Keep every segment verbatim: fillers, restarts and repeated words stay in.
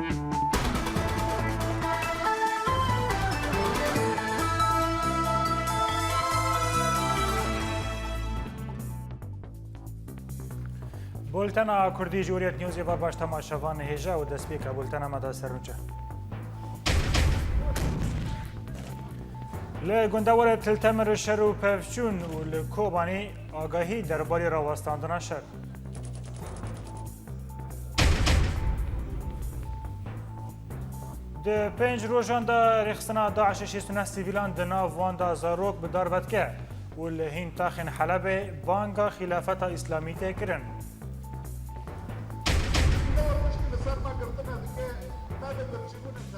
Bultena Kurdî ji Hurriyet Newsê ve baş temaşevan hêja û destpêka bultena me da ser nûçe. Li gundewarê Til Temir şer û pevçûn û li Kobanî agahî derbarê rawestandina şer. Di pênc rojan de rêxistina DAIŞê şêst û neh sivîlan di nav wan de zarok bi dar vedike û li hîn taxên Helebê banga Xîlafeta Îslamî tê kirin.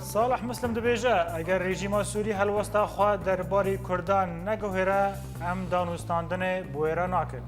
Salih Muslim dibêje, eger rejîma Sûrî helwesta xwe derbarî Kurdan neguhêre, em danûstandinê bi wê re nakin.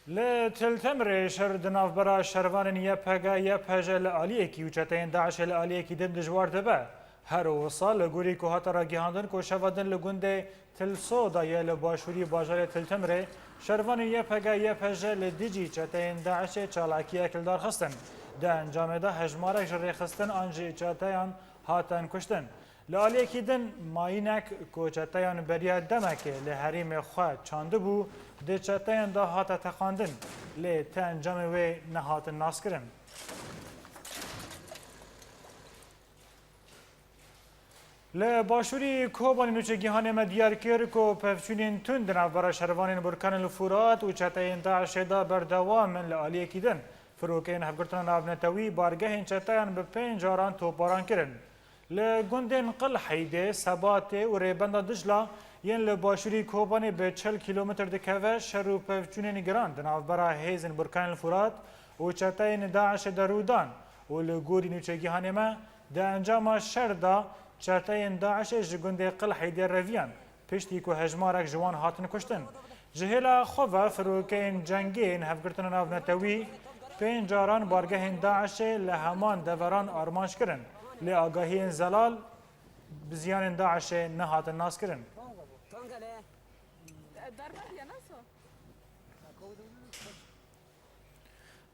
Li Til Temirê şer di navbera şervanên Y P G, Y P J li aliyekî û çeteyên DAIŞê li aliyekî din dijwar dibe. Her wisa li gorî ku hate ragihandin ku şeva din li gundê Til Soda yê li başûrî bajarê Til Temirê, şervanên Y P G, Y P J li dijî çeteyên DAIŞê çalakiyek li dar xistin. Di encamê de hejmarek ji rêxistin an jî çeteyan hatin kuştin. Li aliyekî din, mayînek ku çeteyan beriya demekê li herêmê xwe çandibû, di çeteyan de hate teqandin, lê ti encamê wê nehatin naskirin. Li başûrî Kobanê nûçegihanê me diyar kir ku pevçûnên tund di navbera şervanên Burkanê li Furat û çeteyên DAIŞê de berdewam in li aliyekî din. Firokeyên Hevgirtina Navnetewî bargehên çeteyan bi pênc caran topbaran kirin. Li gundên Qil Heydê, Sebatê û Rêbenda Dijla yên li başûrî Kobanê bi çil kîlometr dikeve, şer û pevçûnên giran di navbera hêzên Burkanê li Furat û çeteyên DAIŞê de rû dan û li gorî nûçegihanê me, di encama şer de çeteyên DAIŞê ji gundê Qil Heydê reviyan. Piştî ku hejmarek ji wan hatin kuştin. Ji hêla xwe ve firokeyên cengê yên Hevgirtina Navnetewî pênc caran bargehên DAIŞê li heman deveran armanc kirin. Lê agahiyên zelal bi ziyanên DAIŞê nehatin naskirin.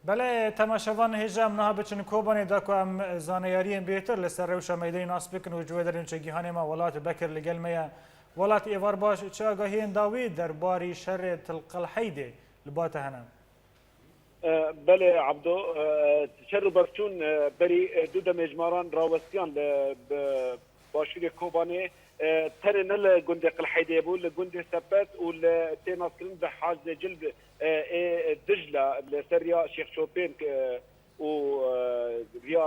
Belê, temaşevan hêja em niha biçin Kobanê da ku em zaneyariyên bêhtir li ser rewşa meydanê nas bikin û ji wê derê nûçegihanê me Welat Bekir li gel me ye. Welat, êvar baş, çi agahiyên dawî derbarî şerê Til Qil Heydê li ba te hene? E, belê Ebdo, e, şer û pevçûn, e, berî, e, du demê ji maran rawestiyan li, bi, başûrê Kobanê, e, tenê ne li gundê Qilheydê bû, li gundê Sepet û li tê naskirin bi Hacdê Cilb, e, ê Dijla li ser riya Şêx Şopên, e, û, e, riya, e,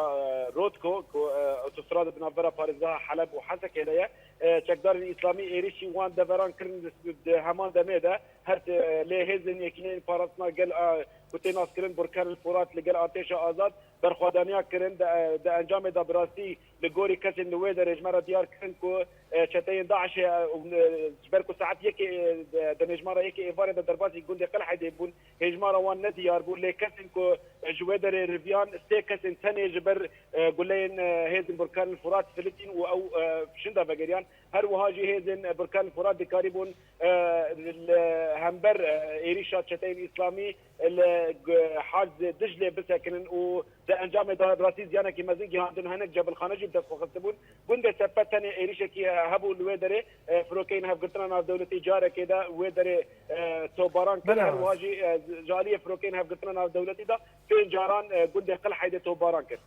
Rotko ku, e, otostrada di navbera parêzgeha Heleb û Hesekê de ye. E, çekdarên Îslamî êrîşî wan deveran kirin di, di heman demê de. Her, e, lê hêzên Yekîneyên Parastina Gel, e, ku tê naskirin Burkan el Furat li gel Artêşa Azad berxwedaniya kirin. Di, e, di encamê de bi rastî li gorî kesên li wê derê ji me re diyar kirin ku, e, çeteyên DAIŞê, e, û, e, ji ber ku saet yekê, e, de, demê ji me re yekê êvarê de derbasî gundê Qelheydê bûn, hêjmara wan nediyar bû, lê kesên ku, e, ji wê derê riviyan, sê kesên tenê ji ber, e, guleyên, e, hêzên Burkan el Furat filitîn û ew, e, şinda vegeriyan. Her wiha jî hêzên, e, Burkan el Furat dikarîbûn, e, li hember, e, êrîşa çeteyên Îslamî li g-, Hacdê Diclê bisekinin û di encamê de bi rastî ziyanekî mezin gihandin, hinek cebilxane jî bi dest xwe xistibûn. Gundê Sepe tenê êrîşekî hebû li wê derê, e, firokeyên Hevgirtina Navdewletî carekê de wê derê, e, topbaran kir. Belê, her wiha rast. Jî, e, ji aliyê firokeyên Hevgirtina Navdewletî de pênc caran, e, gundê Qilheydê topbaran kir.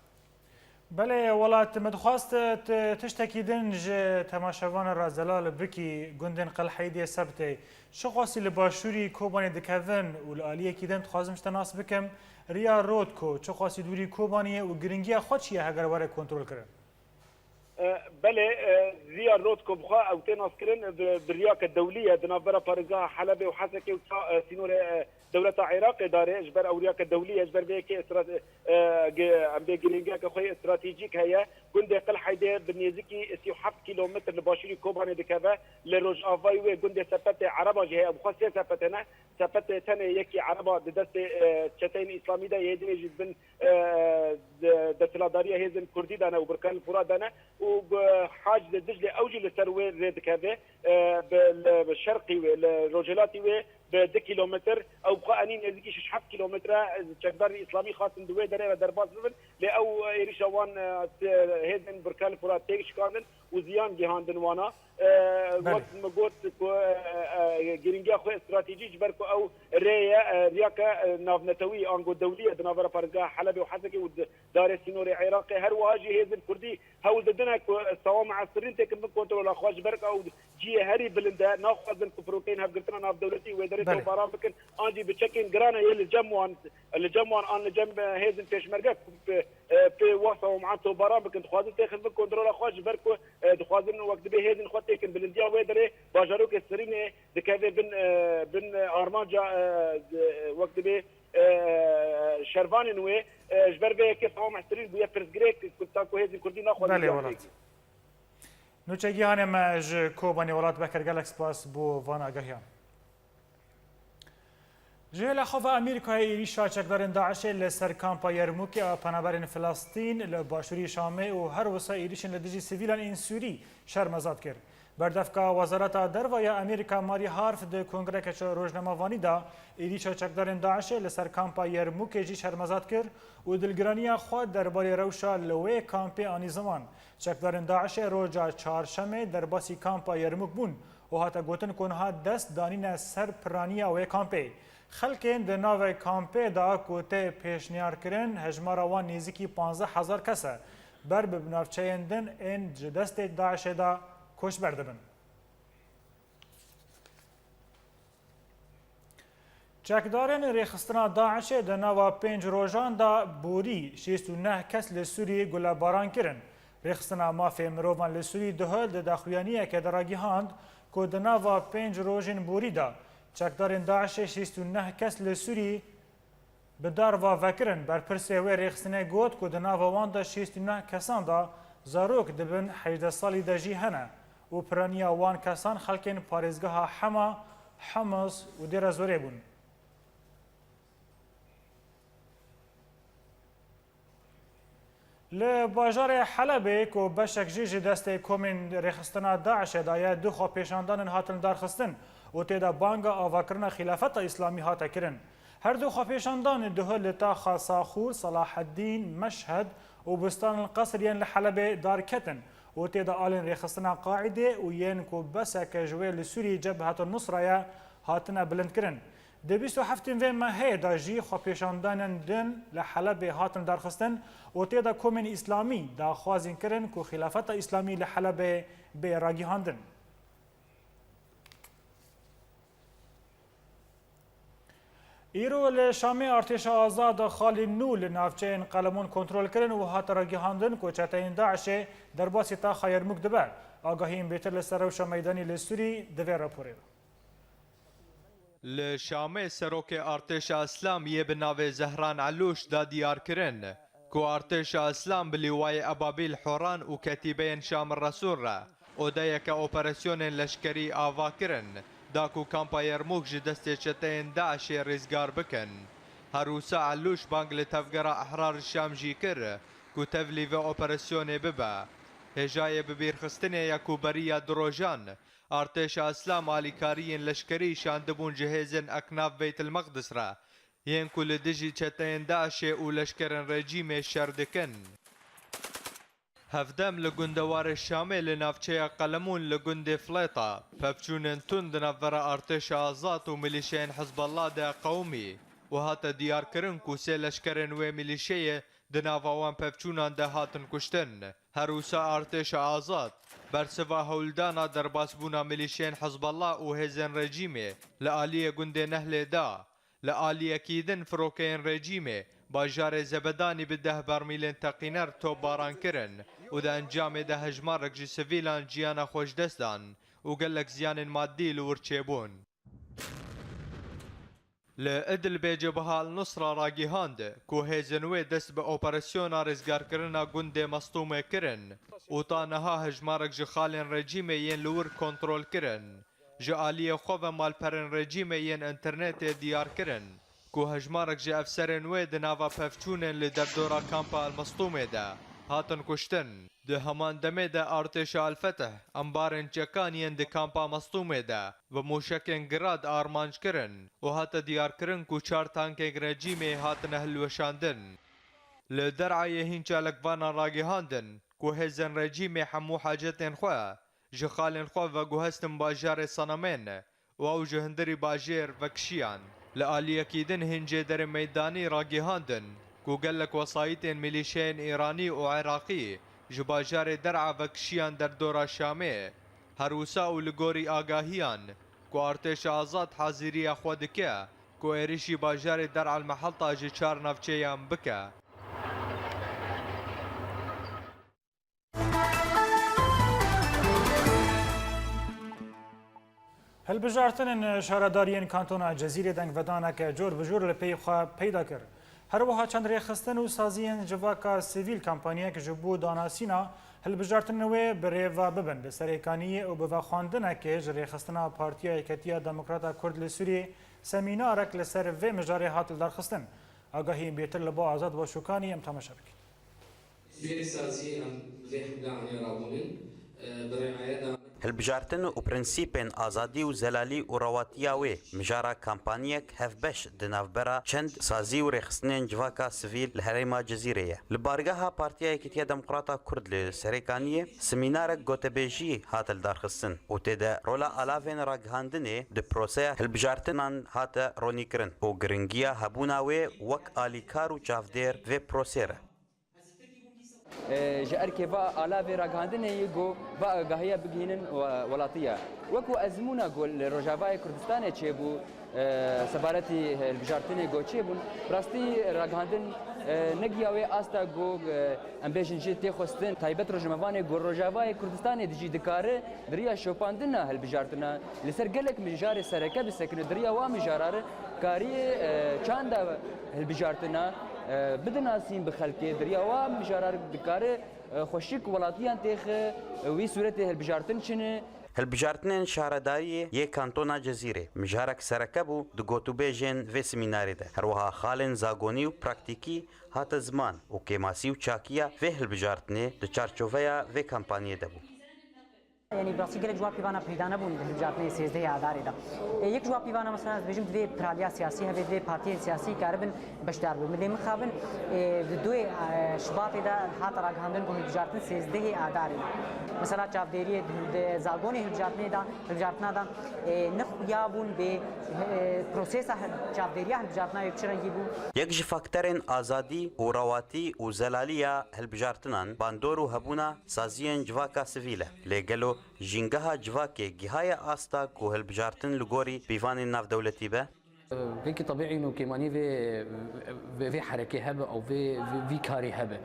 Belê, Welat, min dixwest, e, t-, tiştekî din ji temaşevanan re zelal bikî, gundên Qelheydê Sebtê. Çiqasî li başûrî Kobanê dikevin û li aliyekî din dixwazim ji te nas bikim, riya Rotko, çiqasî dûrî Kobanê ye û giringiya xwe çi ye heger were kontrolkirin? E, belê, e, riya Rotko bi xwe ew tê naskirin bi, bi riyake dewlî ye, di navbera parêzgeha Helebê û Hesekê û ta, e, sînorê, e, dewleta Iraqê darê, ji ber ewriyake dewlî ye, ji ber vê yekê strate-, e, gi-, em bê girîngiyeke xwe yê stratejîk heye. Gundê Qilheydê bi nêzîkî sî û heft kîlometr li başûrî Kobanê dikeve. Li rojavayî wê gundê Sepetê Ereba jî heye. Bi xwe sê Sepetê ne. Sepetê tenê yekî Ereba di destê, e, çeteyên Îslamî de yê dinê jî bin, e, de-, desthilatdariya hêzên Kurdî de ne û Burkan Furat de ne. Û bi Hac de Diclê ew jî li ser wê rê dikeve. E, bi, li, bi şerqî wê, li rojhilatî wê bi du kîlometr, ew bi xwe enî nêzîkî şeş heft kîlometre, e, çekdarên îslamî xwestin di wê derê re derbas bibin, lê ew, e, êrîşa wan, e, hêzên Burkel Furat têk şikandin û ziyan gihandin wana. E, Belê. Wek min got ku, e, e, girîngiya xwe stratejî ji ber ku ew rê ye, e, riyake, e, navnetewî ango dewlî ye di navbera parêzgeha Helebê û Hesekê û di darê sînorê Iraqê. Her wiha jî hêzên Kurdî hewl didine ku sewama Esirîn têkin bin kontrola xwe, ji ber ku ew cihê herî bilind e, naxwazin ku firokeyên hevgirtina navdewletî wê derê Belê. topbaran bikin, an jî bi çekên giran e yê li cem wan, li cem wan an li cem, e, hêzên pêşmerge ku, e, pê wa sewama topbaran bikin, dixwazin têxin bin kontrola xwe, ji ber ku, e, dixwazin wek dibê hêzên xwe têkin bilindiya wê derê, bajarokê Sirînê dikeve bin, e, bin, e, armanca, e, wek dibê, e, şervanên wê, e, ji ber vê yekê sewama Esirîn bûye pirsgirêk, ku ta ku hêzên Kurdî naxwazin Belê ziyan welat. têkî. Nûçe Gihanê me ji Kobanê welat bekir, gelek spas bo van agahiyan. Ji hêla xwe ve Amerîkayê êrîşa çekdarên DAIŞê li ser kampa Yermûkê a penaberên Filistîn li başûrî Şamê û her wisa êrîşên li dijî sivîlan ên Sûrî şermezar kir. Berdevka Wezareta Derve ya Amerîka Marî Harf di kongreke çe-, rojnamevanî de êrîşa çekdarên DAIŞê li ser kampa Yermûkê jî şermezar kir û dilgiraniya xwe derbarê rewşa li wê kampê anî ziman. Çekdarên DAIŞê roja çarşemê derbasî kampa Yermûk bûn û hate gotin ku niha dest danîne ser piraniya wê kampê. Xelkên di navê kampê de ku tê pêşniyarkirin, hejmara wan nêzîkî panzdeh hezar kes e. Ber bi navçeyên din ên ji destê DAIŞê de koçber dibin. Çekdarên rêxistina DAIŞê di nava pênc rojan de borî şêst û neh kes li Sûriyê gulebaran kirin. Rêxistina Mafê Mirovan li Sûrî duhil di daxuyaniyeke de ragihand ku di nava pênc rojên borî de çekdarên DAIŞê şêst û neh kes li Sûrî bi darva vekirin. Berpirsê wê rêxistinê got ku di nava wan de şêst û neh kesan de zarok di bin hejdeh salî de jî hene û piraniya wan kesan xelkên parêzgeha Hema, Hims û Dêra Zorê bûn. Li bajarê Helebê ku beşek jî ji destê komên rêxistina DAIŞê de ye, du xwepêşandanên hatin darxistin û tê de banga avakirina Xîlafeta Îslamî hate kirin. Her du xwepêşandanê duhil li taxa Saxûr, Selaheddîn, Meşhed û Bustan el Qesr yên li Helebê darketin û tê de alên rêxistina Qaîdê û yên ku beseke ji wê li Sûriyê Cebhet el Nusra ye, hatine bilindkirin. Di bîst û heftên vê mehê de jî xwepêşandanên din li Helebê hatin darxistin û tê de komên Îslamî daxwazên kirin ku Xîlafeta Îslamî li Helebê bê ragihandin. Îro li Şamê artêşa azad xalên nû li navçeyên Qelemûn kontrol kirin û hate ragihandin ku çeteyên DAIŞê derbasî taxa Yermûk dibe. Agahiyên bêtir li ser rewşa meydanî li Sûrî di vê raporê de. Li Şamê serokê artêşa Îslam yê bi navê Zehran Elûş da diyar kirin ku artêşa Îslam bi lîwayê Ebabîl Horan û ketîbeyên Şam Resûl re odeyeke operasyonên leşkerî ava kirin, da ku kampa Yermûk ji destê çeteyên DAIŞê rêzgar bikin. Her wisa Elûş bang li tevgera Ehrar Şam jî kir ku tevlî vê operasyonê bibe. Hêjayê bibîrxistinê ye ku beriya du rojan Artêşa Îslam alîkariyên leşkerî şandibûn ji hêzên Eknaf Beytil Meqdis re, yên ku li dijî çeteyên DAIŞê û leşkerên rejîmê şer dikin. Hevdem li gundewarê Şamê li navçeya Qelemûn li gundê Flêta, pevçûnên tund di navbera artêşa azad û milîşeyên Hizbullah de qewimî û hate diyarkirin ku sê leşkerên wê milîşeyê di nava wan pevçûnan de hatin kuştin. Her wisa artêşa azad, bersiva hewldana derbasbûna milîşeyên Hizbullah û hêzên rejîmê li aliyê gundê Nehlê da, li aliyekî din firokeyên rejîmê bajarê Zebedanî bi deh bermîlên teqîner topbaran kirin û di encamê de hejmarek ji sivîlan jiyana xwe ji dest dan û gelek ziyanên madî li wir çêbûn. Li Idlibê Cebha El Nusra ragihand ku hêzên wê dest bi operasyona rêzgarkirina gundê Mestûmê kirin û ta niha hejmarek ji xalên rejîmê yên li wir kontrol kirin. Ji aliyê xwe ve malperên rejîmê yên înternetê diyar kirin ku hejmarek ji efserên wê di nava pevçûnên li derdora kampa El Mestûmê de hatin kuştin. Di heman demê de artêşa El-Fetih embarên çekan yên di kampa Mestûmê de bi mûşekên Grad armanc kirin û hate diyarkirin ku çar tankên rejîmê hatine hilweşandin. Li Der'ayê hîn çalakvanan ragihandin ku hêzên rejîmê hemû hacetên xwe ji xalên xwe veguhestin bajarê Senemên û ew ji hundirî bajêr vekişiyan. Li aliyekî din hîn jêderên meydanî ragihandin ku gelek wesayîtên milîşeyên Îranî û Iraqî ji bajarê Der'a vekişiyan derdora Şamê. Her wisa û li gorî agahiyan ku artêşa azad hazîriya xwe dike ku êrîşî bajarê Der'a El Mehelta ji çar navçeyan bike. Hilbijartinên şaredariyên Kantona Cezîrê dengvedaneke cor bi cor li pey xwe peyda kir. Her wiha çend rêxistin û saziyên civaka sivîl kampanyek ji bo danasîna hilbijartinên wê bi rê ve bibin li Serêkaniyê û bi vexwendinekê ji rêxistina Partiya Yeketiya Demokrata Kurd li Sûriyê semînarek li ser vê mijarê hat lidarxistin. Agahiyên bêtir li ba Azad Weşûkanî em temaşe bikin. Vê saziyê em vê hemle anî rabûnin, e, bi riayeta Hilbijartin û prensîpên azadî û zelalî û rewatiya wê mijara kampanyek hevbeş di navbera çend sazî û rêxistinên civaka sivîl li herêma Cizîrê ye. Li bargeha Partiya Yekîtiya Demokrata Kurd li Serêkaniyê semînarek gotebêjî hate lidarxistin û tê de rola alavên ragihandinê di proseya hilbijartinan hate ronîkirin û giringiya hebûna wê wek alîkar û çavdêr vê prosê re. E, ji erkê va alavê ragihandinê yê ku va agahiya bigihînin we-, welatiya. Wek ku ezmûna ku li Rojavayê Kurdistanê çêbû, e, sebaretî hilbijartinê ku çêbûn, rastî ragihandin, e, negiya wê asta ku, e, em bêjin jê tê xwestin. Taybet rojnamevanê ku Rojavayê Kurdistanê dijî dikare di riya şopandina hilbijartina li ser gelek mijarê sereke bisekine, di riya wa mijara re kariyê, e, çanda hilbijartina, e, bidinasîn bi xelkê. Di riya wa mijara re dikare, e, xweşik welatiyan têxe, e, wî sûretê hilbijartin çi ne. Hilbijartinên şaredariyê yê Kantona Cizîrê mijarek sereke bû di gotûbêjên vê semînarê de. Her wiha xalên zagonî û praktîkî hate ziman û kêmasî û çakiya vê hilbijartinê di çarçoveya vê kampanyê de bû. Yanî, bi rastî gelek ji wa pîvana peyda nebûn di hilbijartinê sêzdehê Adarê de. E, yek ji wa pîvana, mesela, ez dibêjim, divê piraliya siyasî hebe, divê partiyên siyasî karibin beşdar bibin. Lê mixabin, e, di duyê, e, Şibatê de hate ragihandin ku hilbijartin sêzdehê Adarê de. Mesela, çavdêriyê di, di zagonê hilbijartinê de, hilbijartina de, e, ne xuya bûn bê, e, prosesa hil-, çavdêriya hilbijartina wê bi çi rengî bû. Yek ji fakterên azadî û rewatî û zelaliya hilbijartinan bandor û hebûna saziyên civaka sivîl e. Lê gelo jîngeha civakê gihaye asta ku hilbijartin li gorî pîvanên navdewletî be? Pêkî tebîî û kêmanî vê, vê, vê herekê hebe û vê, vê, vî karî hebe.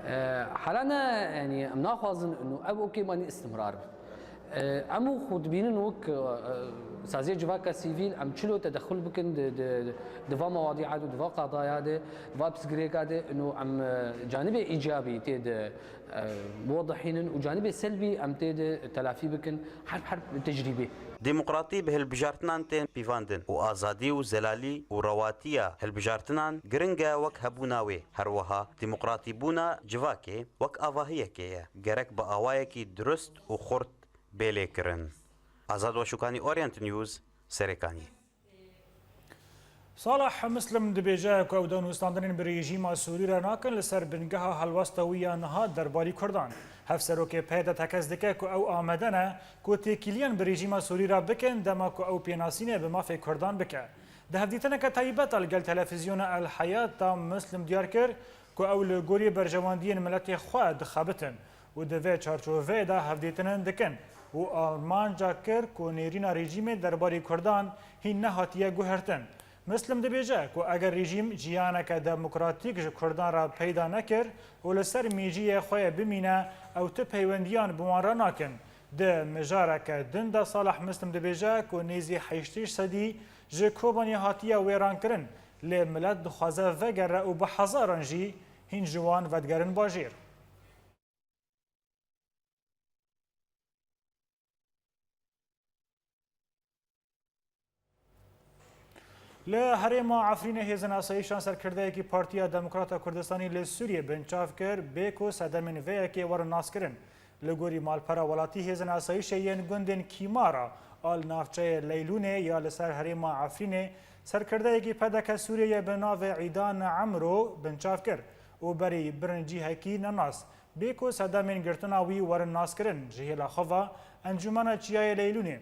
E, hela ne, yanî em naxwazin û ev û kêmanî istimrar be. E, em û xwe dibînin wek, e, saziyê civaka sivîl, em çilo tedexul bikin di, di, di va mewadîa de, di va qadaya de, di va pirsgirêka de, û em, e, canibê îcabî tê de, e, biwedihînin û canibê selbî em tê de telafî bikin, herb herb tecrîbê. Demokratî bi hilbijartinan tên pîvandin û azadî û zelalî û rewatiya hilbijartinan giring e wek hebûna wê. Her wiha demokratîbûna civakê wek avahiyekê ye. Gerek bi awayekî dirust û xurt bê lêkirin. Azad Weşûkanî, Orient News, Serêkaniyê. Salah Muslim dibêje ku ew danûstandinên bi rejîma Sûrî re nakin li ser bingeha helwesta wî ya niha derbarî Kurdan. Hevserokê P Y D tekez dike ku ew amade ne ku têkiliyan bi rejîma Sûrî re bikin, dema ku ew pênasînê bi mafê Kurdan bike. Di hevdîtineke taybet de li gel televîzyona El Hayat de Muslim diyar kir ku ew li gorî berjewendiyên miletê xwe dixebitin û di vê çarçoveyê de hevdîtinên dikin û armanca kir ku nêrîna rejîmê derbarî Kurdan hîn nehatiye guhertin. Muslim dibêje ku eger rejîm jiyaneke demokratîk ji Kurdan re peyda nekir û li ser mîciyê xwe yê bimîne, ew ti peywendiyan bi wan re nakin. Di mijareke din de Salah Muslim dibêje ku nêzî heştê sedî ji Kobanê hatiye wêrankirin, lê milet dixwaze vegere û bi hezaran jî hîn ji wan vedigerin bajêr. Li herêma Efrînê hêzên asayîşan serkirdeyekî Partiya Demokrata Kurdistanî li Sûriyê binçav kir, bê ku sedemên vê yekê werin naskirin. Li gorî malpera welatî, hêzên asayîşê yên gundên Kîmara a li navçeyê Leylûnê ya li ser herêma Efrînê serkirdeyekî P D K Sûriyeyê bi navê Îdan Emro binçav kir û berî birin cihekî nenas, bê ku sedemên girtina wî werin naskirin, ji hêla xwe ve Encûmena Çiyayê Leylûnê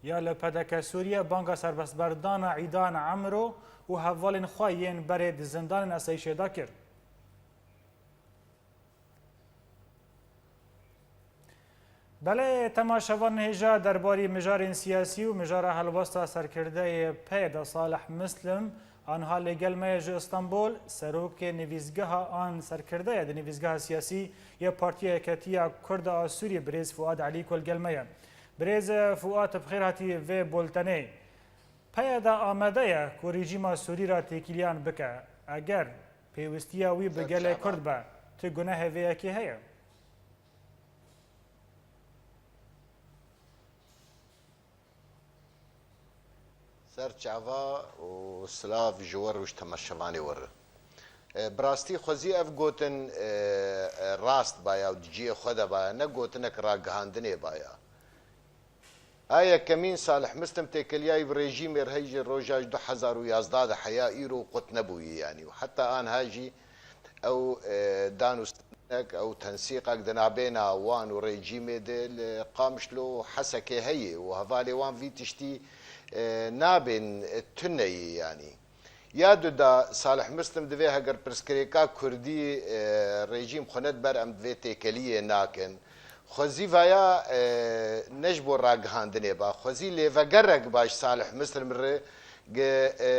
ya li P D K Sûriye banga serbestberdana Îdan Emro û hevalên xwe yên berê di zindanên asayîşê de kir. Belê, temaşevan hêja derbarî mijarên siyasî û mijara helwesta serkirdeyê P Y D Salih Muslim, anha li gel me ye ji Îstanbul, serokê nivîsgeha an serkirdeye di nivîsgeha siyasî yê Partiya Yeketiya Kurd a Sûriyê, birêz Fuad Elî ku li gel me ye. Birêz Fuad, tu bi xêr hatî vê bultenê. P Y D amade ye ku rejîma Sûrî re têkiliyan bike. Eger pêwistiya wî bi gelê Kurd be, tu gunehê vê yekê heye? Ser çava û silav ji we re û ji temaşevanê we re. E, bi rastî xwezî ev gotin, e, e, rast baya û di cihê xwe de baya, ne gotinek ragihandinê baya. A yekemîn, Salih Muslim têkiliyayî bi rejîmê re hej ji roja ji du hezar û yazdeh de heya îro qut nebûyî, yanî, û heta anha jî ew, e, dan û stendek, ew tensîqek di nabêna wan û rejîmê de li Qamişlo û Hesekê heye û hevalê wan vî tiştî, e, nabên tuneyî, yanî. Ya du da Salih Muslim divê heger pirsgirêka Kurdî, e, rejîm xwe nediber, em divê têkeliyê nakin. Xwezî vaya, e, ne ji bo ragihandinê ba, xwezî lêvegerek ba ji Salih Muslim re, ge, e,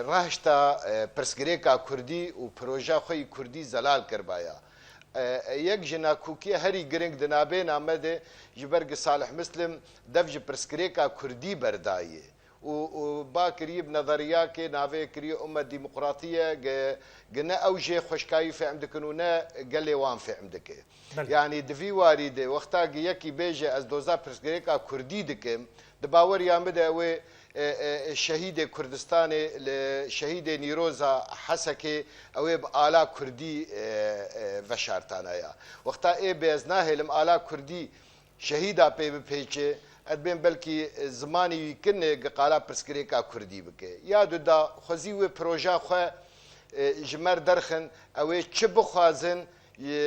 rahişta, e, pirsgirêka Kurdî û proja xwe yî Kurdî zelal kiribaya. E, e, yek ji nakokiyê herî giring di nabêna me de, ji ber gi Salih Muslim dev ji pirsgirêka Kurdî berdaye. Û, û ba kirî bi nezeriyakê navê kirî umme demokratî ye, ge, ge ne ew jê xweşkayî fêm dikin û ne gelê wan fêm dike. Belê. Yanî di vî warî de wexta ge yekî bêje ez doza pirsgirêka Kurdî dikim, di baweriya min de ew ê, e, e, şehîdê Kurdistanê li şehîdê Nîroza Hesekê ew ê bi ala Kurdî, e, e, veşartana ya. Wexta ê bê ez nahêlim ala Kurdî şehîda pê bipêçe, ez dibêm belkî, e, zimanî wî kin e, gi qala pirsgirêka Kurdî bike. Ya du da xwezî wê proja xwe, e, ji me re derxin, ew ê çi bixwazin, e,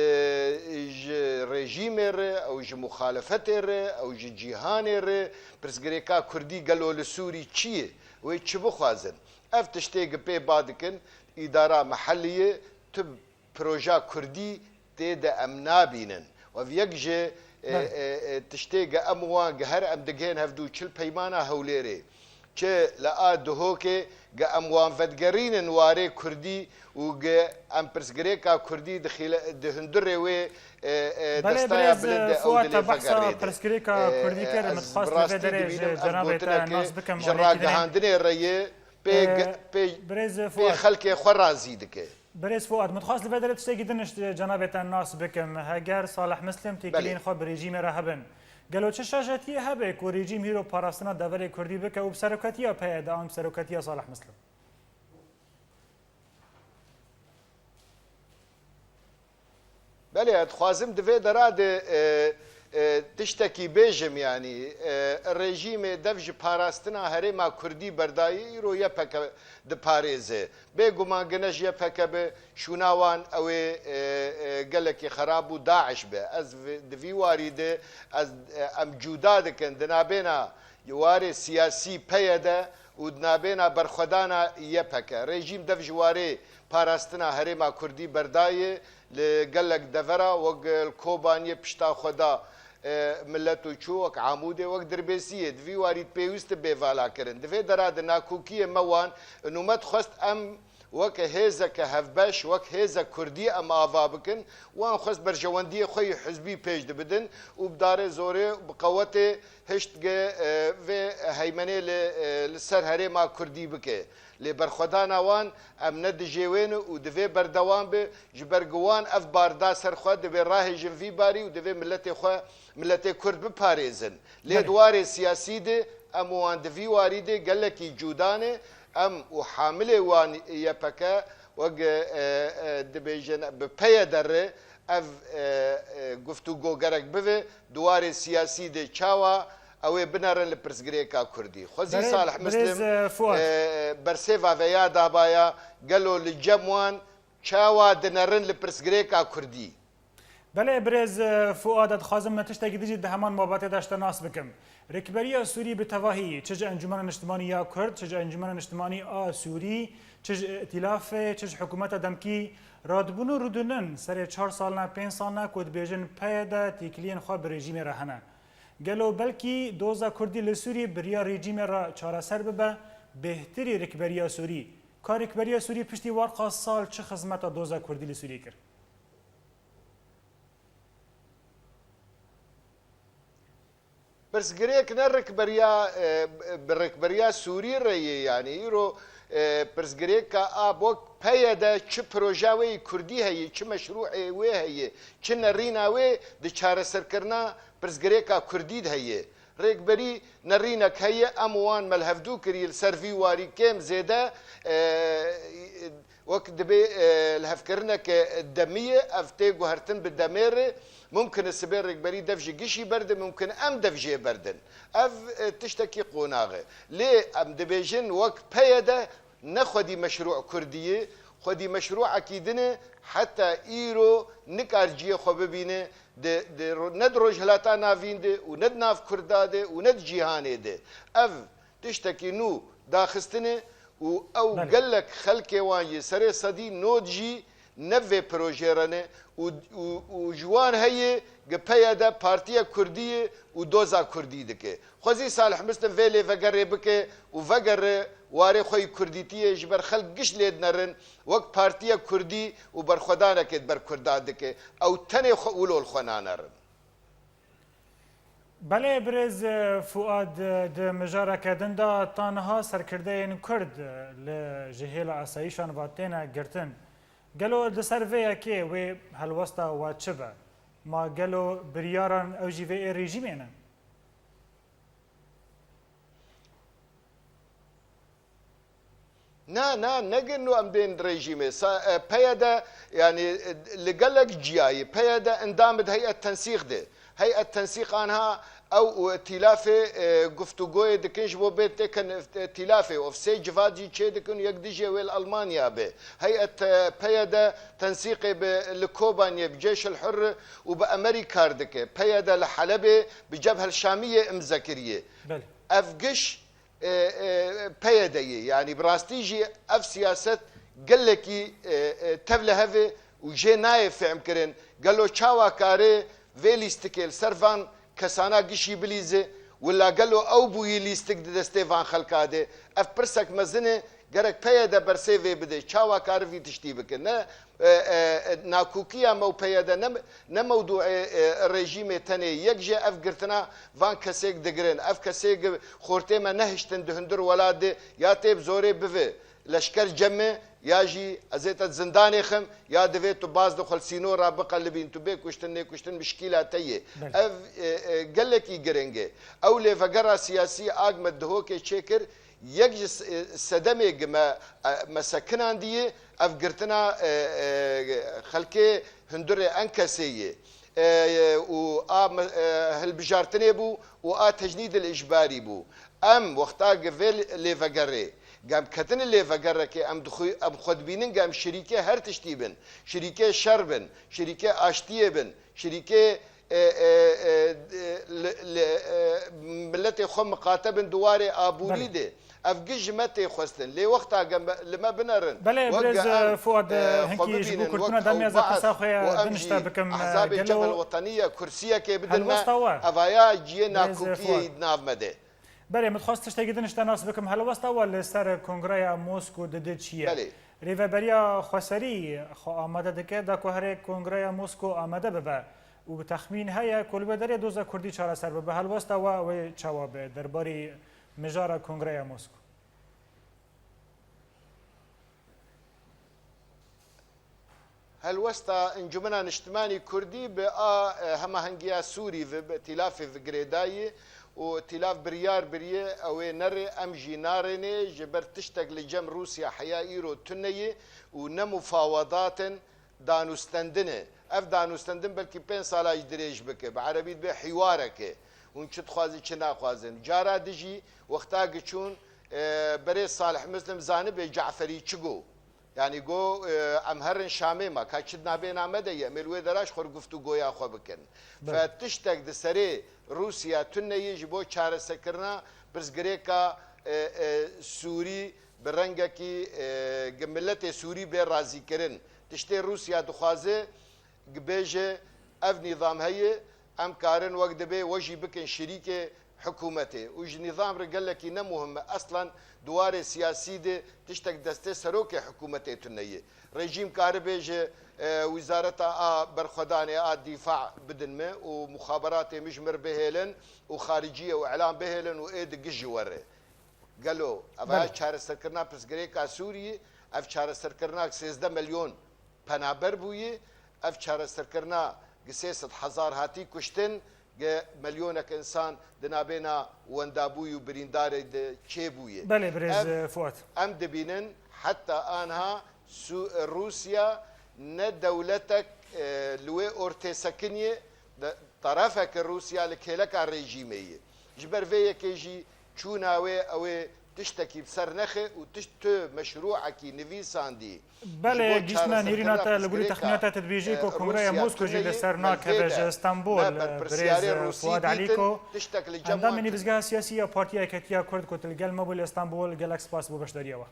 ji rejîmê re, ew ji muxalefetê re, ew ji cîhanê re, pirsgirêka Kurdî gelo li Sûrî çi ye? Wê çi bixwazin? Ev tiştê gi pê ba dikin, îdara mehellî ye, tu proja Kurdî tê de em nabînin. Ev yek ji, e, Belê. e, e, tiştê ge em wan ge her em digihên hevdû çil peymana Hewlêrê. Çi li a Duhokê ge em wan vedigerînin warê Kurdî û ge em pirsgirêka Kurdî di xîle-, di hundirê wê, e, e, Belê, destaya birêz, bilind e, ew Fuat, dilê te behsa vegerê de. pirsgirêka E, Kurdî kir, e, min ez dixwast bi li vê rastî derê ji dibînim ev cenabê te gotinekê nas bikim, ji hûnê dînê. ragihandinê re ye, pê, E, ge-, pê, birêz pê Fuat. xelkê xwe razî dike. Birêz Fuat, min dixwast li vê derê tiştekî din ji cenabê te nas bikim. Heger Salih Muslim têkiliyên Belê. xwe bi rejîmê re hebin, gelo çi şajetiyê hebe ku rejîm hîro parastina deverê Kurdî bike û bi seroketiya P Y D an bi seroketiya Salih Muslim? Belê, ez dixwazim di vê dera de, e, e, tiştekî bêjim, yanî, e, rejîmê dev ji parastina herêma Kurdî berdayî, îro Y P G diparêze. Bêguman gine ji Y P G bi şûna wan ew ê, e, e, gelekî xerab û DAIŞ be. Ez vi-, di vî warî de ez, e, em cuda dikin di nabêna warê siyasî P Y D û di nabêna berxwedana Y P G. Rejîm dev ji warê parastina herêma Kurdî berdayê li gelek devera wek li Kobaniyê pişta xwe da, e, milet û çû wek Amûdê, wek Dirbêsiyê. Di vî warî pêwîst bê vala kirin. Di vê dera de nakokiyê me wan nûmet xwest em weke hêzeke hevbeş, wek hêzek Kurdî em ava bikin. Wan xwest berjewendiyê xwe yî hizbî pêş dibidin û bi darê zorê, bi qewetê hişt ge, e, vê heymenê li, e, li ser herêma Kurdî bike. Lê berxwedana wan em ne dijê wê ne û divê berdewam be, ji ber ku wan ev bar da ser xwe, divê rahêjin vî barî û divê miletê xwe, miletê Kurd biparêzin. Lê Belê. di warê siyasî de em wan di vî warî de gelekî cuda ne, Em û hamilê wan Y P G, wek, e, e, dibêjin, bi PYD re ev, e, e, guftûgo gerek bibe, di warê siyasî de çawa ew ê binerin li pirsgirêka Kurdî. Xwezî Berê-, Salih birêz, Muslim, e, Fuat. e, bersêva vê ya dabaya, gelo li cem wan çawa dinerin li pirsgirêka Kurdî? Belê, birêz, e, Fuad, ez dixwazim min tiştekî din jî di heman mabatê de ji te nas bikim. Rêkberiya Sûrî bi tevahî, çi ji Encûmena Niştimanî ya Kurd, çi ji Encûmena Niştimanî a Sûrî, çi ji Îtîlafê, çi ji hikûmeta demkî, radibûn û rûdinin serê çar salne, pênc salne ku dibêjin PYD têkiliyên xwe bi rejîmê re hene. Gelo belkî doza Kurdî li Sûrî bi riya rejîmê re çareser bibe, bêhtirî rêkberiya Sûrî? Ka rêkberiya Sûrî piştî warqa sal çi xizmeta doza Kurdî li Sûrî kir? Pirsgirêk ne rikberiya, e, bi rikberiya Sûrî re ye, yanî îro, e, pirsgirêka a bo PYD çi proja wê yî Kurdî heye, çi meşrûê wê heye, çi nerîna wê di çareserkirina pirsgirêka Kurdî de heye. Rêkberî nerînek heye, em û wan me li hevdû kirî, li ser vî warî kêm zêde, e, wek dibê, e, lihevkirineke demî ye, ev tê guhertin bi demê re. Mumkin e sibê rêkberî dev ji gişî berdin, mumkin em dev jê berdin. Ev, e, tiştekî qonax e. Lê em dibêjin wek PYD ne xwedî meşrû Kurdî ye, xwedî meşrûekî din e, heta îro nikar cihê xwe bibîne, di, di, ne di Rojhilata Navîn de û ne di nav Kurda de û ne di cîhanê de. Ev tiştekî nû daxistine û ew Belê. gelek xelkê wan yê serê sedî nod jî ne vê projê re ne û, û, û ji wan heye gi PYD partiya Kurdî ye û doza Kurdî dike. Xwezî Salih Muslim vê lêvegerê bike û vegere warê xwe yî Kurdîtiyê, ji ber xelk giş lê dinerin, wek partiya Kurdî û berxwedanekê di ber Kurda dike. Ew tenê xwe ûlo li xwe nanerin. Belê birêz, e, Fuad, e, di mijareke din de ta niha serkirdeyên Kurd, e, li ji hêla asayîşan ve têne girtin. Gelo di ser vê yekê wê helwesta we çi be? Ma gelo biryaran ew jî vê ê rejîmê ne? Na, na, ne gir nû em bên rejîmê. Sa-, e, PYD, yanî, e, li gelek ciyayî, PYD endam di heyet tensîq de. Heyet tensîq anha ew û îtîlafê, e, guftûgoyê dikin ji bo bê têkin îtîlafê. Ev sê civat jî çê dikin û yek dijê wê li Almanya be. Heyet, e, PYD tensîqê bi, li Kobaniyê, bi Ceyş el Hurr û bi Emerî kar dike. PYD li Helebê bi Cebhe el Şamiyê imze kiriye. Belê. Ev giş e, e, PYD'yê, yanî bi rastî jî ev siyaset gelekî, e, e, tevlihev e û jê nayê fehmkirin. Gelo çawa kare vê lîstikê li ser van kesana gişî bilîze? Wila gelo ew bûyî lîstik di destê van xelka de? Ev pirsek mezin e, gerek PYD bersê vê bide. Çawa kare vî tiştî bike? Ne e, e, e, nakûkiya me û PYD ne, ne mewdûê, e, rejîmê tenê. Yek jê ev girtina van kesêk digirin. Ev kesêk xortê me nehiştin di hundir welat de ya tê bi zorê bive leşker cem me, ya jî ez ê te di zindanê xim, ya divê tu baz di xwe li sînora biqelibîn, tu bê kuştin, nêkuştin mişkîla te ye. Belê. Ev, e, e, gelekî giring e. Ew lêvegera siyasî a gi me Dihokê çêkir, yek ji s-, e, sedemê gi me, e, me sekinandiye, ev girtina, e, e, xelkê hundurê Enkesê ye. E, e, û a me-, e, hilbijartinê bû û a tecnîdil îcbarî bû. Em wexta gi vê lê-, lêvegerê, gem ketine lêvegerekê, em dixwe-, em xwe dibînin gem şirîkê her tiştî bin. Şirîkê şer bin, şirîkê aştiyê bin, şirîkê e, e, e, e, li, li, e, miletê xwe miqate bin di warê aborî Belê. de. Ev giş ji me tê xwestin. Lê wexta ge me, li me binerin, Belê, wek birêz, ge em, e, Fuad, e, hinkî ji bo kurtina demê ez pirsa xwe ya din ji te bikim, e, ehzabê gelo Cebhel Weteniye kursiyekê bidin me, helwesta we? Evaya ciyê Birêz, e, nakokiyê Fuad. Di nav me de. Belê, min dixwest tiştekî din ji te nas bikim. Helwesta we li ser Kongreya Mosko dide çi ye? Belê. Rêveberiya Xweserî xwe amade dike da ku herê Kongreya Mosko amade bibe û bi texmîn heye ku li wê derê doza Kurdî çareser bibe. Helwesta we wê çawa be derbarî mijara Kongreya Mosko? Helwesta Encûmena Niştimanî Kurdî bi a, e, hemahengiya Sûrî ve, bi îtîlafê ve girêdayî û îtîlaf biryar biriye, ew ê nerê, em jî narênê, ji ber tiştek li cem Rûsya heya îro tune ye û ne mufawedat in, danûstendin e. Ev danûstendin belkî pênc sala jî dirêj bike, bi erebî dibe hîwareke. Hûn çi dixwazin, çi naxwazin. Cara dijî wexta giçûn, e, berê Salih Muslim zanibê Caferî çi got. Yanî got, e, em herin Şamê, ma ka çi di nabêna me de ye, em ê li wê dera ji xwe re guftûgoya xwe bikin. Belê. Fe tiştek di serê Rûsya tune ye ji bo çareserkirina pirsgirêka, e, e, Sûrî bi rengekî, e, gi miletê Sûrî bê razîkirin. Tiştê Rûsya dixwaze, bêje, ev nîzam heye, em karin wek dibê we jî bikin şirîkê hikûmetê. Û ji nîzam re gelekî ne muhim e. Eslan di warê siyasî de tiştek destê serokê hikûmetê tune ye. Rejîm kari bêje, e, wizareta a berxwedanê a dîfa bidin me û muxaberatê min ji min re bihêlin û xariciye û îlan bihêlin û ê di gişt ji we re. Gelo ev Belê. çareserkirina pirsgirêka Sûriyê, ev çareserkirina sêzdeh milyon penaber bûye, ev çareserkirina gi sê sed hezar hatî kuştin, gi milyonek însan di nabêna wendabûyî û birîndarê de çêbûye. Belê, birêz Ev, Fuat. em dibînin heta anha Su-, Rûsya ne dewletek, e, li wê ortê sekiniye, de-, terefeke Rûsya li kêleka rejîmê ye. Ji ber vê yekê jî çûna wê ew ê tiştekî bi ser nexe û tişt tu meşrûekî nivîsandî. Belê, giştine nêrîna te li gorî texmîna te, tu dibêjî ku Kongreya Mosko jî li ser nakeve ji Stenbol, birêz Fuad Elîko, endamê Nivîzgeha Siyasî ya Partiya Yeketiya Kurd ku tu li gel me bû li Stenbol, gelek spas bo beşdariya we.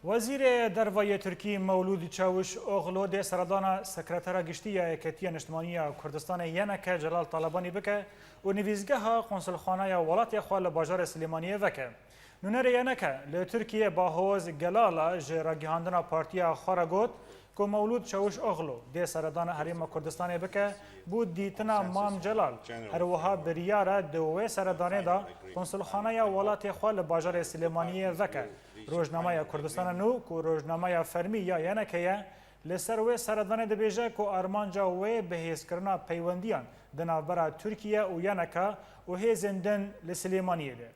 Wezîrê Derve yê Tirkî Mewlûd Çawuşoglu dê seredana Sekretera Giştî ya Yeketiya Niştimanî ya Kurdistanê Y N K Celal Talebanî bike û nivîzgeha konsulxanaya welatê xwe li bajarê Silêmaniyê veke. Nûnerê Y N K li Tirkiyê Bahoz Gelala ji ragihandina partiya xwe re got, ku Mewlûd Çawuşoglu dê seredana Herêma Kurdistanê bike bo dîtina Mam Celal. Her wiha biryar e di wê seredanê de konsulxaneya welatê xwe li bajarê Silêmaniyê veke. Rojnameya Kurdistana Nû, ku rojnameya fermî ya Y N K ye, li ser wê seredanê dibêje ku armanca wê bihêzkirina peywendiyan di navbera Tirkiye û Y N K û hêzên din li Silêmaniyê de.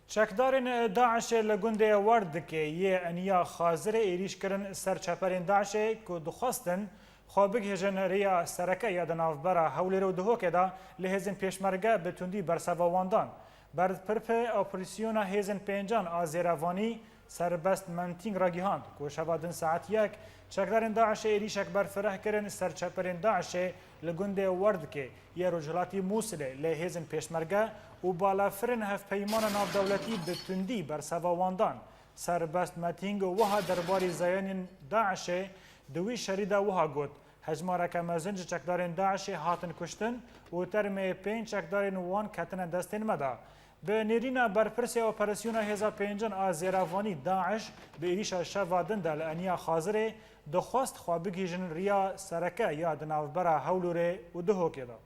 Çekdarên DAIŞê li gundê Werdikê yê Eniya Xazirê êrîş kirin ser çeperên DAIŞê ku dixwestin xwe bigihêjin rêya sereke ya di navbera Hewlêr û Dihokê de li hêzên Pêşmerge bi tundî berseva wan dan. Berpirse operasyona hêzên pêncan a Zêrevanî Serbest Metîng ragihand ku şeva din saet yek çekdarên DAIŞê êrîşek berfireh kirin ser çeperên DAIŞê li gundê Werdikê yê rojhilatî Mûsilê lê hêzên Pêşmerge û balafirên hevpeymana navdewletî bi tundî berseva wan dan. Serbest Metîng wiha derbarê zayanên DAIŞê di wî şerî de wiha got, Hejmareke mezin ji çekdarên DAIŞê hatin kuştin û termê pênc çekdarên wan ketine destên me de. Bi nêrîna berpirsê operasyona hêza pêncin a Zêrevanî DAIŞ bi êrîşa şeva din de li Eniya Xazirê dixwest xwe bigihîjin riya sereke ya di navbera Hewlûrê û Dihokê de.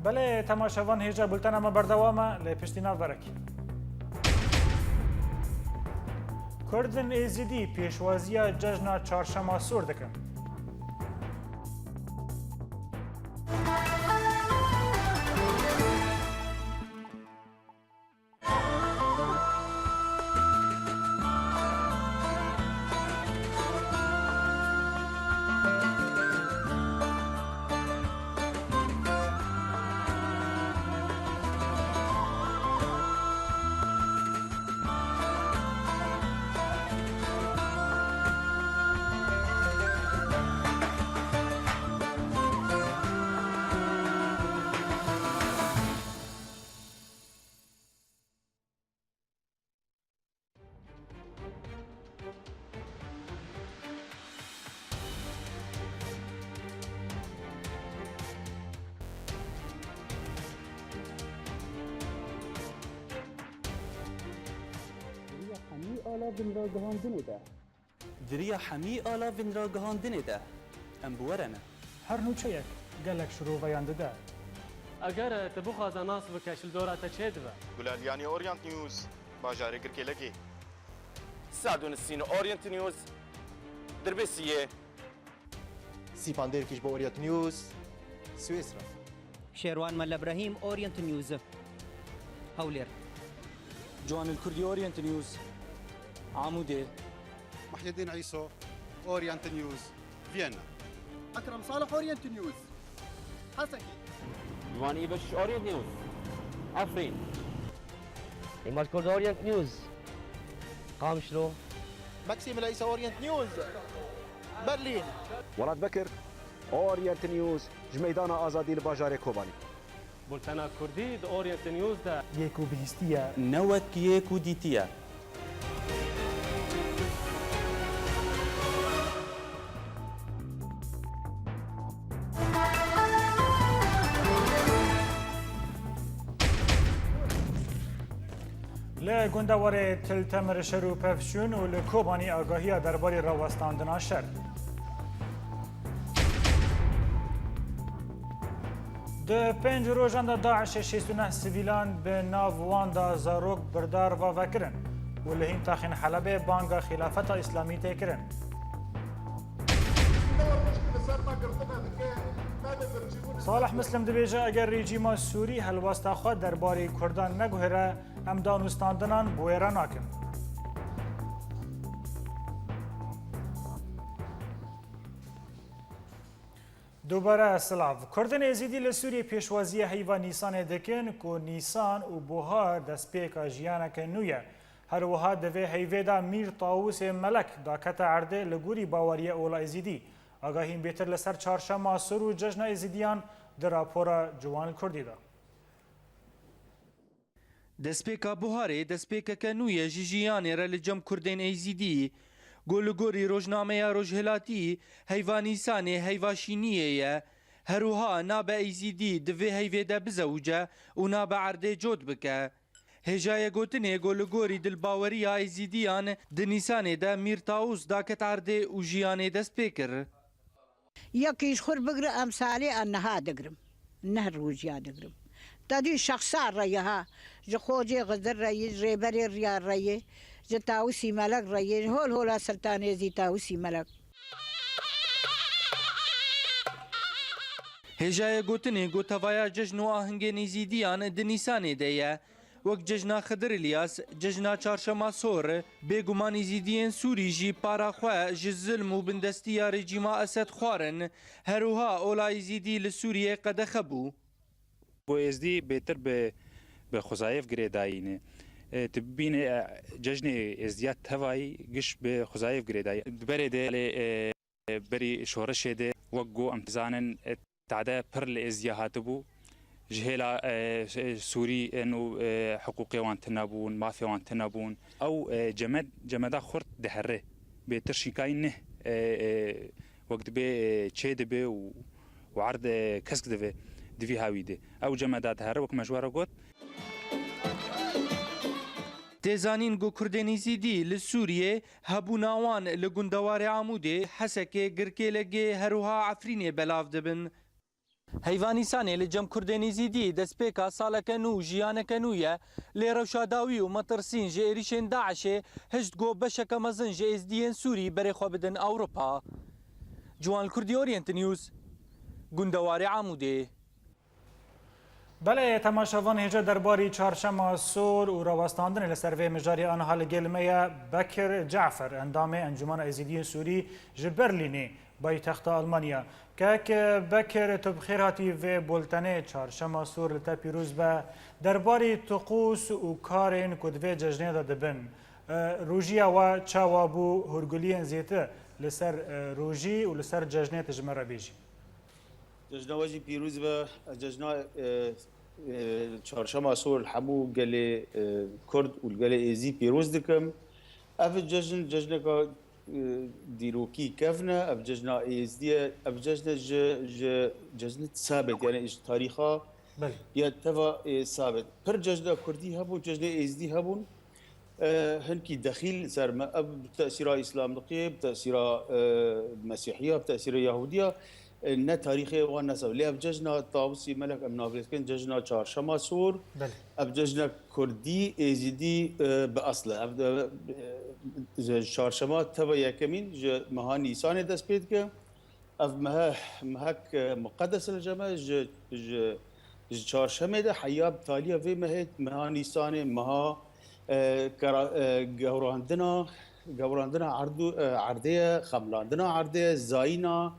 Belê, temaşevan, hêja bultena me berdewam e, lê piştî navberekî. Kurdên Êzidî pêşwaziya cejna Çarşema Sor dikin. Di riya hemî ala vinragihandinê de. Di riya hemî ala vinragihandinê de. Em bi we re ne. Her nûçeyek gelek şiroveyan dide. Eger tu bixwaze nas bike, ji li dora te çê dibe. Gulaliyanî, Orient News, bajarê Girkêlekê. Sadun Sîn Orient News, Dirbêsiyê. Sîpan Dêrkî ji bo Orient News, Swêsra. Şêrwan Mele Brahîm, Orient News, Hewlêr. Ciwanil Kurdî, Orient News, Amûdê. Muhyiddin Îso, Orient News, Viyana. Ekrem Salih, Orient News, Hesekî. Ciwanî Beşîş, Orient News, Efrîn. Îmaj Kurd, Orient News, Qamişlo. Maksîm Leysa, Orient News, Berlîn. Welat Bekir, Orient News, ji Meydana Azadî li bajarê Kobanî. Bultena Kurdî di Orient News de. Yê ku bihîstiye. Ne wek yê ku dîtiye. Li gundewarê Til Temir şer û pevçûn û li Kobanî agahiya derbarê rawestandina şer. Di pênc rojan de DAIŞê şêst û neh sivîlan bi nav wan de zarok birdar ve vekirin û li hîn taxên Helebê banga Xîlafeta Îslamî tê kirin. Salih Muslim dibêje, eger rejîma Sûrî helwesta xwe derbarê Kurdan neguhere, em danûstandinan bi wê re nakin. Dubare silav. Kurdên Êzîdî li Sûriyê pêşwaziya heyva Nîsanê dikin ku Nîsan û Buhar destpêka jiyaneke nû ye. Her wiha di vê heyvê de Mîr Tawusê Melek dakete erdê li gorî baweriya ola Êzîdî. Agahîn bêtir li ser Çarşema Sor û cejna Êzîdiyan di rapora Ciwanil Kurdî de. Destpêka Buharê destpêkeke nû ye ji jiyanê re li cem Kurdên Êzîdî. Ku li gorî rojnameya Rojhilatî, heyva Nîsanê heyva şîniyê ye. Her wiha nabe Êzîdî di vê heyvê de bizewice û nabe erdê cot bike. Hêjayê gotinê ku li gorî dilbaweriya Êzîdiyan di Nîsanê de Mîr Tawus daket erdê û jiyanê dest pê kir. Yekî ji xwe bigire, em salê a niha digirim. Neh rojiya digirim. Te dî şexsa re ye ha. Ji Xocê Xizir re ye, ji Rêberê Riya re ye, ji Tawusî Melek re ye, ji hol hola Siltanê zî Tawusî Melek. Hêjayê gotinê ku tevaya cejn û ahingên Êzîdiyan di Nîsanê de ye. Wek cejna Xidir Îlyas, cejna Çarşema Sor, bêguman Êzîdiyên Sûrî jî para xwe ji zilm û bindestiya rejîma Esed xwarin, her wiha ola Êzîdî li Sûriyê qedexe bû. Ku Êzdî bêtir bi, bi xwezayê girêdayî ne. E, tu bibîne, e, cejnê Êzdiya tevayî giş bi xwezayê girêdayî. Di berê de, e, berî şoreşê de, wek ku em dizanin, e, tade pir li Êzdiya hatibû. Ji hêla, e, e, Sûrî in û, e, hiqûqê wan tune bûn, mafê wan tune bûn. Ew, e, cemed, cemeda xurt dihere. Bêtir şîkayî neh, e, e, wek dibê, e, çê dibe û, û erd, e, kesk dibe di vî hawî de. Ew cemeda dihere, wek me ji we re got. Tê zanîn ku Kurdên Êzîdî li Sûriyê hebûna wan li gundewarê Amûdê, Hesekê, Girkêlegê, her wiha Efrînê belav dibin. Heyva Nîsanê li cem Kurdên Êzîdî destpêka saleke nû, jiyaneke nû ye. Lê rewşa dawî û metirsîn ji êrîşên DAIŞê hişt ku beşeke mezin ji Êzdiyên Sûrî berê xwe bidin Ewropa. Ciwan Kurdî, Orient News, gundewarê Amûdê. Belê, temaşevan, hêja derbarî Çarşema Sor û rawestandinê li ser vê mijarê aniha li gel me ye Bekir Cafer, endamê Encûmena Êzîdiyên Sûrî ji Berlînê, paytexta Almanya. Kek Bekir, tu bi xêr hatî vê bultenê. Çarşema Sor li te pîroz be. Derbarî tiqûs û karên ku di vê cejnê de dibin, e, rojiya we çawa bû? Hûrguliyên zêde li ser, e, rojî û li ser cejnê tu ji me re bêjî. Cejna we jî pîroz be. Ez cejna, e, e, Çarşema Sor li hemû gelê, e, Kurd û li gelê Êzî pîroz dikim. Ev cejn, cejneka, e, dîrokî kevn e. Ev cejna Êzdî ye. Ev cejn e ji, ji cejn sabit, yani ji tarîxa Belê. ya teva, e, sabit. Pir cejna Kurdî hebûn, cejnê Êzdî hebûn. E, hinkî dexîl li ser me. Ev bi tesîra Îslamlixiyê, bi tesîra, e, Mesîhiya, bi tesîra Yahudiya, e, ne tarîxê wan ne ser. Lê ev cejna Tawusî Melek em navê dikin cejna Çarşema Sor. Belê. Ev cejna Kurdî, Êzîdî, e, bi asl e. Ev, e, ji çarşema teva yekemîn ji meha Nîsanê dest pê dike. Ev mehe, mehek, e, muqedes e li cem me. Ji, ji, ji çarşemê de heya bi taliya vê mehê, meha Nîsanê, meha, e, kera-, e, gewrandina, gewrandina erd û, e, erdê ye, xemlandina erdê ye, zayîna,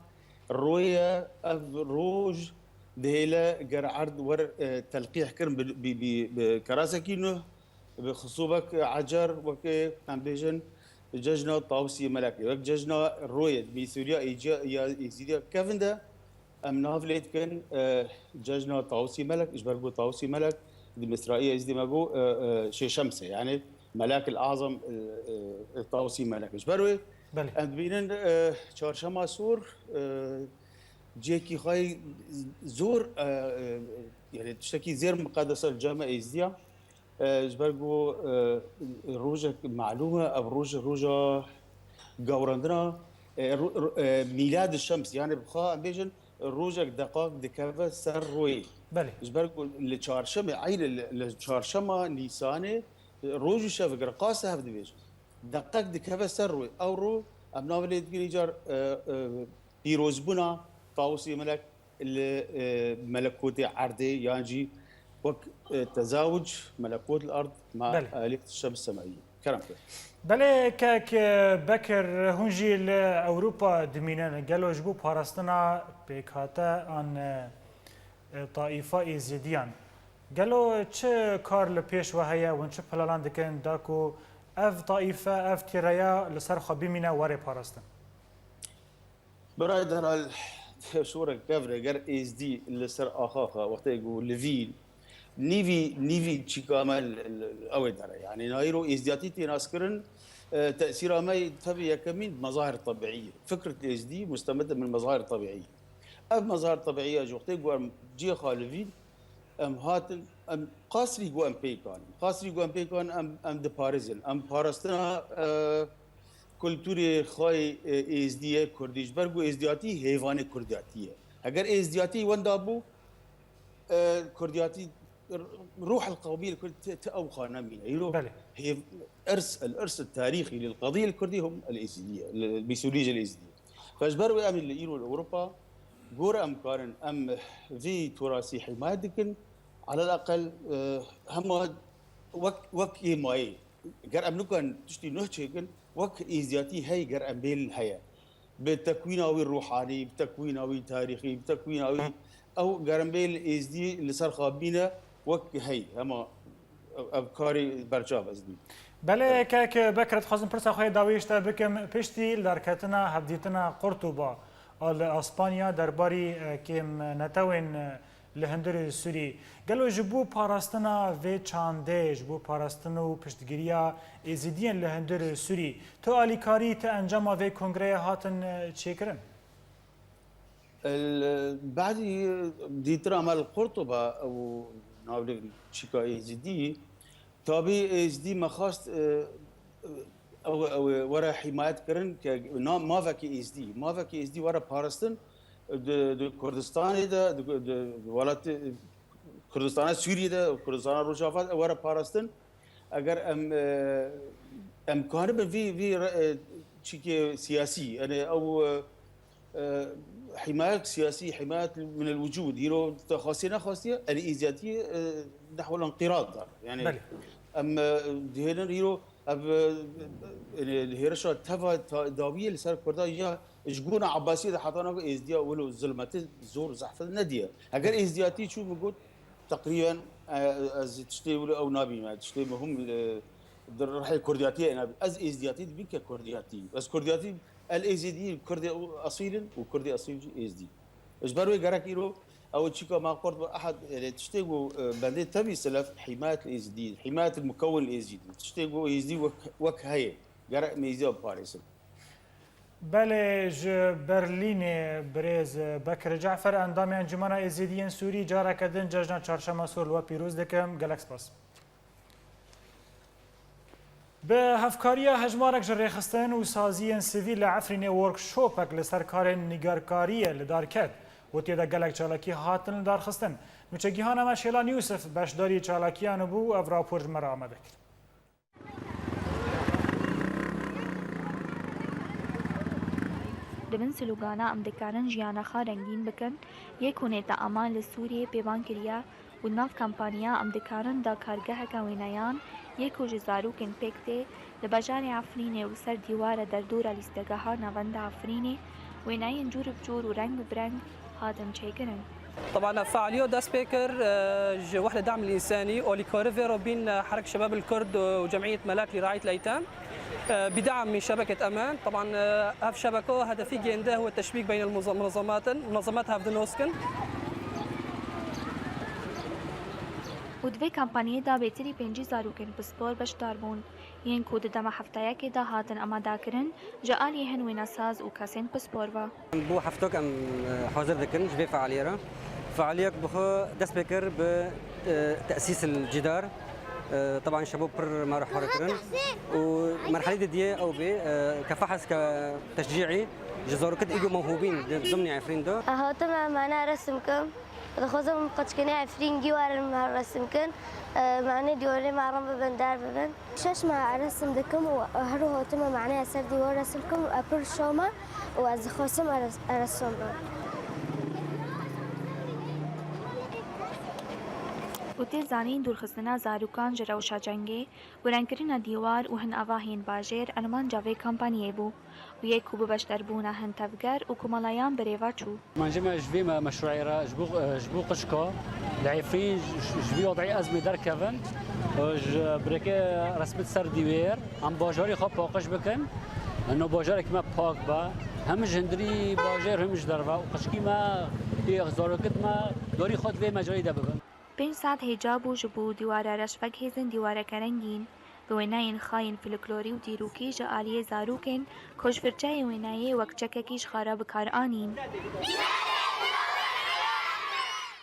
royê ye. Ev roj dihêle ger erd wer, e, telqîh kirin bi, bi, bi, bi kerasekî nuh, bi xisûbek ecer, wekê em bêjin cejna Tawusî Melekê. Wek cejna royê di mîsûriya êciya ya êzîdiya kevin de em nav lê dikin, e, cejna Tawusî Melek, ji ber ku Tawusî Melek di Misraiya êzîdî me got, e, e, Şêşems e, yani Melek el Azam, e, e, Tawusî Melek. Ji ber wê Belê. em dibînin, e, çarşema sor, e, cihekî xwe zor, e, e, yani tiştekî zêr miqedes e li cem me êzîdiya. E, ji ber ku, e, rojek malûm e, ev roj, roja gewrandina, e, ro-, ro-, e, mîlad şems, yani bi xwe em bêjin, rojek deqak dikeve ser royê. Belê. Ji ber ku li çarşemê, eynî li, li çarşema Nîsanê, roj û şev gir qas hev dibêjin. Deqek dikeve ser royê. Ew ro, em navê lê dikin îcar, e, e, pîrozbûna Tawusî Melek li, e, melekotê erdê, yan jî wek, e, tezawuc melekot li erd ma Belê. aliyet şems semawî. Kerem kir. Belê kek, e, Bekir, hûn jî li Ewropa dimînin. Gelo ji bo parastina pêkhate an, e, e, taifa êzîdiyan, gelo çi kar li pêş we heye? Hûn çi planan dikin da ku ev taife, ev tîreya li ser xwe bimîne, were parastin? Birayê delal, şorek kevre ger êzdî li ser axa xwe wextê ku li vî nîvî, nîvî çîka me li, li, ew ê dere. Yani nayîro êzdiyatî tê naskirin, e, tesîra me tevî yekemîn mezahir tebiî. Fikr êzdî mustemed min mezahir tebiî. Ev mezahir tebiî ya ji wextê ku em cihê xwe li vîn, em hatin, em qasrî ku em pêkan, qasrî ku em pêkan, em, em diparêzin. Em parastina, e, kulturê xwe yê, e, êzdî ye, kurdî, ji ber ku êzdiyatî hêvanê kurdiyatî ye. Heger êzdiyatî wenda bû, e, kurdiyatî, r-, ruh el qewmî li kurd ti, ti ew xwe nemîne. Îro Belê. hêv-, irs, el irs el tarîxî lil qedî el kurdî hum el êzîdî ye, li, bîsûlî ji el êzîdî ye. Fe ji ber wê em li îro li Ewropa gor em karin, em vî turasî himayet dikin, alel aqel, e, hema wek, wek ê mayê. Ger em nikan tiştî nuh çêkin, wek êzdiyatî hey ger em bêlin heye. Bi tekwîna wî ruhanî, bi tekwîna wî tarîxî, bi tekwîna wî, ew ger em bêl êzdî li ser xwe bîne wek hey. Hema ev, ev karî berçav ez dî. Belê, kek Bekir, dixwazim pirsa xwe yê dawî ji te bikim. Piştî li derketina hevdîtina Qurtuba a li Aspanya derbarî, e, kêm netewên, e, li hundir Sûrî. Gelo ji bo parastina vê çandê, ji bo parastin û piştgiriya êzidiyên li hundir Sûrî, tu alîkarî, tu encama vê kongreyê hatin, e, çêkirin? El, badî dîtira me li Qurtuba û navlê çîka êzidî, tabî êzidî me xwest, e, ew, ew were himayet kirin ke na-, mavekî êzdî, mavekî êzdî were parastin di, di Kurdistanê de, di, di welatê Kurdistana Sûriyê de, Kurdistana Rojava de were parastin. Eger em, e, em kanibin vî, vî re-, e, çîkê siyasî, yani ew, e, e, himayek siyasî, himayet min el wucud, hîro te xwestiye nexwestiye, el îziyatî, e, nehwel inqîrad dar. Yani Belê. em, e, dihêlin hîro ev, e, e, hêrişa teva ta-, dawiyê li ser Kurda ya ji gona Abbasiyê de heta nava êzdiya wilo zilmetê zor zehfet nediye. Eger êzdiyatî çû min got, teqrîben, e, ez tiştê wilo ew nabînim, tiştê muhim, e, di rihê Kurdiyatiyê nabînim. Ez êzdiyatî dibînim ke Kurdiyatî. Ez Kurdiyatî, el êzidî, Kurdê esîl in û Kurdê esîl jî êzdî. Ji ber wê gerek îro ew çîka me qurt bi ehad, yani tiştê ku, e, bendê tevî selef himayet li êzidî, himayet li mukewin êzidî. Tiştê ku êzidî wek, wek heye. Gerek me êziya biparêzin. Belê, ji Berlînê birêz Bekir Cafer, endamê Encûmena Êzidiyên Sûrî, careke din cejna Çarşema Sor li we pîroz dikim. Gelek spas. Bi hevkariya hejmarek ji rêxistin û saziyên sivîl li Efrînê workshopek li ser karên nîgarkariyê li dar ket û tê de gelek çalakî hatin lidarxistin. Nûçegihana me Şêlan Yûsif beşdarî çalakiyan bû û ev rapor ji me re amade kir. Di bin slogana Em dikarin jiyana xwe rengîn bikin yê ku nêta Aman li Sûriyê pêvan kiriye û di nav kampanya Em dikarin de kargeheke wêneyan yê ku ji zarokên pêk tê, li bajarê Efrînê û li ser dîwara derdora lîstegeha navenda Efrînê wêneyên cûr bi cûr û reng bi reng hatin çêkirin. طبعا فعالية dest pê kir, e, ji Wehde Dam El Însanî, alîkarî vê re bîn, e, Herek Şebab El Kurd û Cemiyet Melak li Riayet El Eytam, e, bi dam min şebeket Eman. طبعا, e, ev şebeke hedefî gênde û teşwîk beyn el muza-, munazemat in, munazemat hevdin û skin. Û di vê kampanyê de bêtirî pêncî zarokên pispor beşdar bûn, yên ku di dema hefteyekê de hatin amadekirin ji aliyê hin wênesaz û kesên pispor ve. Bo heftok em, e, hazir dikin ji vê fealiyê re. Fealiyek bi xwe dest pê kir bi, e, tesîs el cîdar. E, teban şebo pir me re hare kirin. Û merhelê didiyê ew bê, e, ke fehs ke teşcî'î ji zarokit îgo mewhûbîn di zimnê Efrîn de. Hatime mane resim kim. Dixwazim qeçkinê Efrîngî werin me resim kin. E, mane dîwarê me rin bibin, der bibin. Şeş meha resim dikim û her hatime mane ser dîwar resim kim û e pir şa me û ez dixwazim eres-, eresom bim. Û tê zanîn dûrxistina zarokan ji rewşa cengê, gurenkirina dîwar û hin avahên bajêr armanca vê kampanyê bû û yê ku bi beşdarbûna hin tevger û komelayan bi rê ve çû. Mence me ji vê me-, meşruê re ji bo, ji bo qişka li Efrîn ji, ji vî wadî ezmê derkevin, ji birêkê resmî ser dîwêr, em bajarê xwe paqij bikin, no bajarek me pak be, hem ji hindirî bajêr hem ji derve û qişkî me, ê zarokit me, dorî xwe di vê mecarê de bibin. Pênc sed hêca bû ji bo dîwara reş veguhêzin dîwareke rengîn, bi wêneyên xwe yên folklorî û dîrokî ji aliyê zarokên ku ji firçeyê wêneyê wek çekekî ji xwe re bi kar anîn.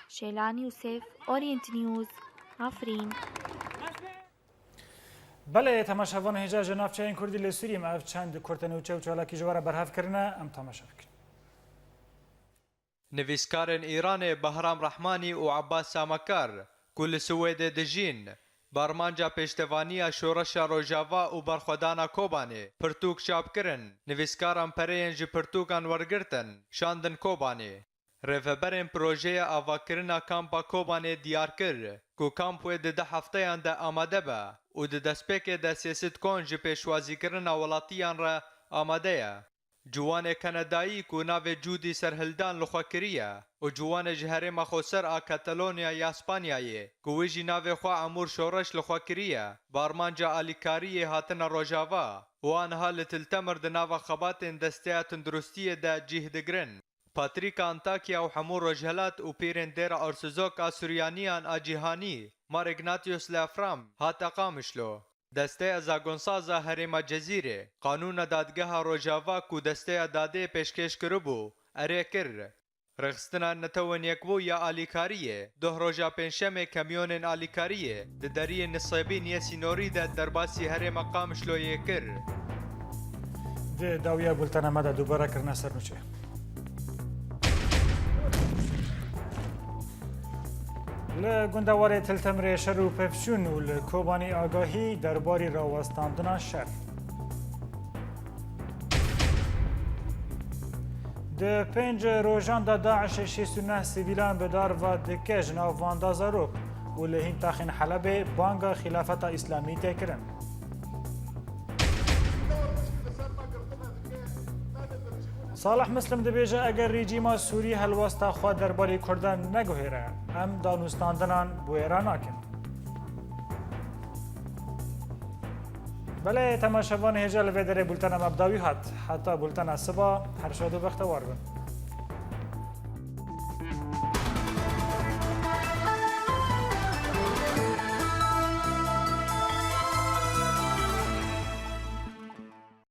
Şêlan Yûsif, Orient News, Efrîn. Belê, temaşevan hêja ji navçeyên Kurdî li Sûriyê me ev çend kurte nûçe û çalakî ji we re berhev kirine, em temaşe bikin. Nivîskarên Îranê Behram Rehmanî û Abbas Samakar, ku li Swêdê dijîn, bi armanca pêştevaniya Şoreşa Rojava û Berxwedana Kobanê, pirtûk çap kirin. Nivîskaran pereyên ji pirtûkan wergirtin, şandin Kobanê. Rêveberên projeya avakirina kampa Kobanê diyar kir, ku kamp wê di deh hefteyan de amade be û di destpêkê de sê sed kon ji pêşwazîkirina welatiyan re amade ye. Ciwanê Kanadayî ku navê Judy serhildan li xwe kiriye û ciwanê ji herêma xweser a Katalonyayê ya Spanyayê, ku wî jî navê xwe Emûr Şoreş li xwe kiriye, bi armanca alîkariyê hatine Rojava û aniha li Til Temir di nava xebatên Desteya Tunduristiyê de cih digirin. Patrîka Antakya û hemû Rojhelat û pîrên Dêra Arsuzok a Suryaniyan a Cîhanî, Mar Ignatius Lefram, hate Qamişlo. Desteya Zagonsaza Herêma Cezîrê, qanûna dadgeha Rojava ku Desteya Dadê pêşkêş kiribû, erê kir. Rêxistina Netewên Yekbû ya alîkariyê, doh roja Pêncşemê kamyonên alîkariyê di deriyê Nisêbîn yê sînorî de derbasî herêma Qamişloyê kir. Di dawiya bultena me de dubare kirine ser nûçe. Li gundewarê Til Temirê şer û pevçûn û li Kobanî agahî derbarî rawestandina şer. Di pênc rojan de DAIŞ şêst û neh sivîlan bi dar ve dike, ji nav van de zarok û li hîn taxên Helebê banga Xîlafeta Îslamî tê kirin. Salih Muslim dibêje, eger rejîma Sûrî helwesta xwe derbarê Kurdan neguhêre, em danûstandinan bi wê re nakin. Belê, temaşevan hêja li vê derê bultena me bi dawî hat. Heta bultena siba, her şad û bextewar bin.